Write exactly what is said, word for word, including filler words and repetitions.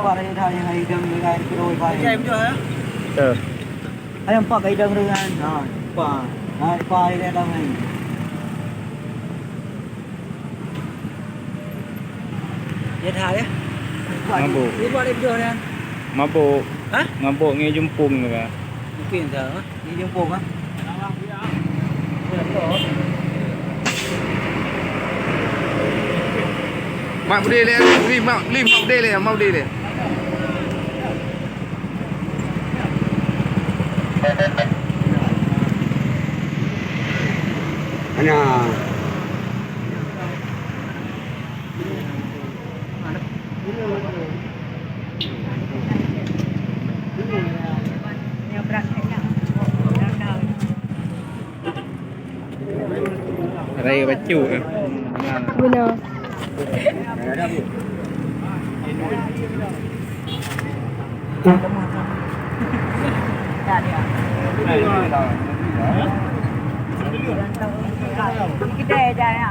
Pak, ada yang idam dengan kedua, Pak. Idam je, ha? Betul. Ayam pak idam dengan, ha, pak. Ha, pak idam dengan. Dia dah, ya? Mabuk. Dia buat dia dah, ya? Mabuk. Ha? Mabuk ngi jumpung tu kan. Mungkin dah, ha? Ngi jumpung, ha? Mak Budi leh, Lim, Mak, Lim, Mak Budi leh, Mak Budi leh. Mana? Raya bacut, eh. Benar. Kedai dah, ya.